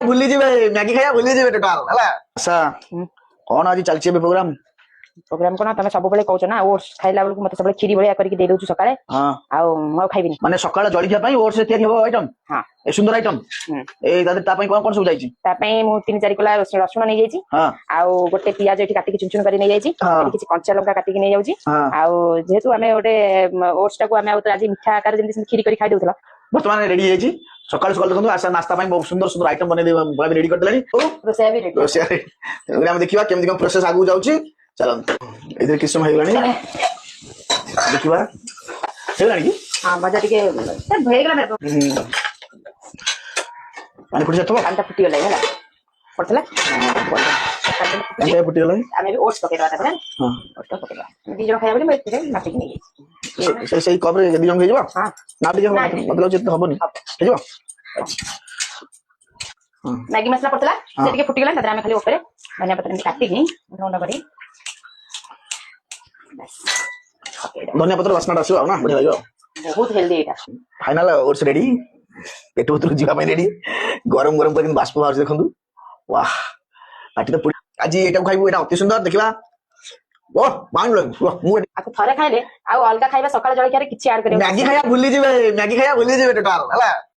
ଭୁଲିଯିବେ, Maggi ଖାଇବା ଭୁଲିଯିବେ total ହେଲା। ଆଚ୍ଛା। କଣ ଆଜି ଚାଲିଛି ଏବେ ପ୍ରୋଗ୍ରାମ? ପ୍ରୋଗ୍ରାମ କଣ, ତମେ ସବୁବେଳେ କହୁଛ ନା, ଓଟ୍ସ ଖାଇଲା ବେଳକୁ ମତେ ସବୁବେଳେ କ୍ଷୀରି ଭଳିଆ କରିକି ଦେଇ ଦଉଛୁ ସକାଳେ। ଆଉ ମୁଁ ଆଉ ଖାଇବିନି। ମାନେ ସକାଳ ଜଳଖିଆ ପାଇଁ ଓଟ୍ସ ତିଆରି ହବ ଆଇଟମ? ହଁ। ଏ ସୁନ୍ଦର ଆଇଟମ। ହୁଁ। ଏଇ ତା ପାଇଁ କଣ କଣ ସବୁ ଯାଇଛି? ତା ପାଇଁ ମୁଁ ତିନି ଚାରି କୋଲା ରସୁଣ ନେଇଯାଇଛି। ଆଉ ଗୋଟେ ପିଆଜ ଏଠି କାଟିକି ଚୁନ ଚୁନ କରି ନେଇଯାଇଛି। ଏଠି କିଛି କଞ୍ଚା ଲଙ୍କା କାଟିକି ନେଇଯାଉଛି। ଆଉ ଯେହେତୁ ଆମେ ଗୋଟେ ଓଟ୍ସ ଟାକୁ ଆମେ ଆଉ ତ ଆଜି ମିଠା ଆକାରରେ ଯେମିତି ସେମିତି କ୍ଷୀରି କରି ଖାଇ ଦଉଥିଲ। ବର୍ତ୍ତମାନ ରେଡି ହେଇଯାଇଛି। ସକାଳୁ ସକାଳୁ ଦେଖନ୍ତୁ, ଆଶା ନାସ୍ତା ପାଇଁ ବହୁତ ସୁନ୍ଦର ସୁନ୍ଦର ଆଇଟମ ବନେଇ ରେଡି କରିଦେଲାଣି। ରୋଷେଇ ବି ରେଡି। ରୋଷେଇ ତେଣୁକରି ଆମେ ଦେଖିବା କେମିତି କଣ ପ୍ରୋସେସ ଆଗକୁ ଯାଉଛି। ଚାଲନ୍ତୁ, ଏଥିରେ କିଛି ସମୟ ହେଇଗଲାଣି, ଦେଖିବା ହେଇଗଲାଣି କି? ହଁ, ଭଜା ଟିକେ ହେଇଗଲା। ପାଣି ଫୁଟି ସାରିଥିବ। ପାଣିଟା ଫୁଟିଗଲା, ହେଲା ପଡିଥିଲା। ପାଣିଟା ଫୁଟିଗଲାଣି। ଆମେ ବି ଓଟ୍ସ ପକେଇଦବା ତାପରେ। ଓଟ୍ସ ପକେଇଦବା। ଆମେ ଦି ଜଣ ଖାଇବା ବୋଲି ମୁଁ ଏତିକି ବାଟିକି ନେଇଯାଇଛି। ସେଇ କପରେ ଦି ଜଣ ହେଇଯିବ? ହଁ। ନା, ଟିକେ ହବ। ନା। ମତେ ଲାଗୁଛି ଏତେ ହବନି, ହେଇଯିବ। ମ୍ୟାଗି ମସଲା ପଡିଥିଲା, ସେ ଟିକେ ଫୁଟିଗଲା। ତାପରେ ଆମେ ଖାଲି ଉପରେ ଧନିଆ ପତ୍ର ଏମିତି କାଟିକି ଗୁଣ୍ଡ କରି ବାସ୍ ପକେଇଦବା। ଧନିଆ ପତ୍ର ବାସ୍ନାଟା ଆସିବ ଆଉ ନା, ବଢିଆ ଲାଗିବ। ବହୁତ ହେଲ୍ଦି ଏଇଟା। ଫାଇନାଲ ଓଟ୍ସ ରେଡି, ପେଟ ଭିତରକୁ ଯିବା ପାଇଁ ରେଡି। ଗରମ ଗରମ କରି ବାଷ୍ପ ବାହାରୁଛି, ଦେଖନ୍ତୁ। ୱାହ, ପାଟି ତ ଆଜି ଏଇଟାକୁ ଖାଇବୁ, ଏଇଟା ଅତି ସୁନ୍ଦର। ଦେଖିବା। ଓ, ମାଇଣ୍ଡ ବ୍ଲୋଇଂ। ମୁଁ ଆକୁ ଥରେ ଖାଇଲେ ଆଉ ଅଲଗା ଖାଇବା ସକାଳ ଜଳଖିଆରେ କିଛି ଆଡ୍ କରିବାକୁ ମ୍ୟାଗି ଖାଇବା ଭୁଲିଯିବେ, ମ୍ୟାଗି ଖାଇବା ଭୁଲିଯିବେ ଟୋଟାଲ ହେଲା।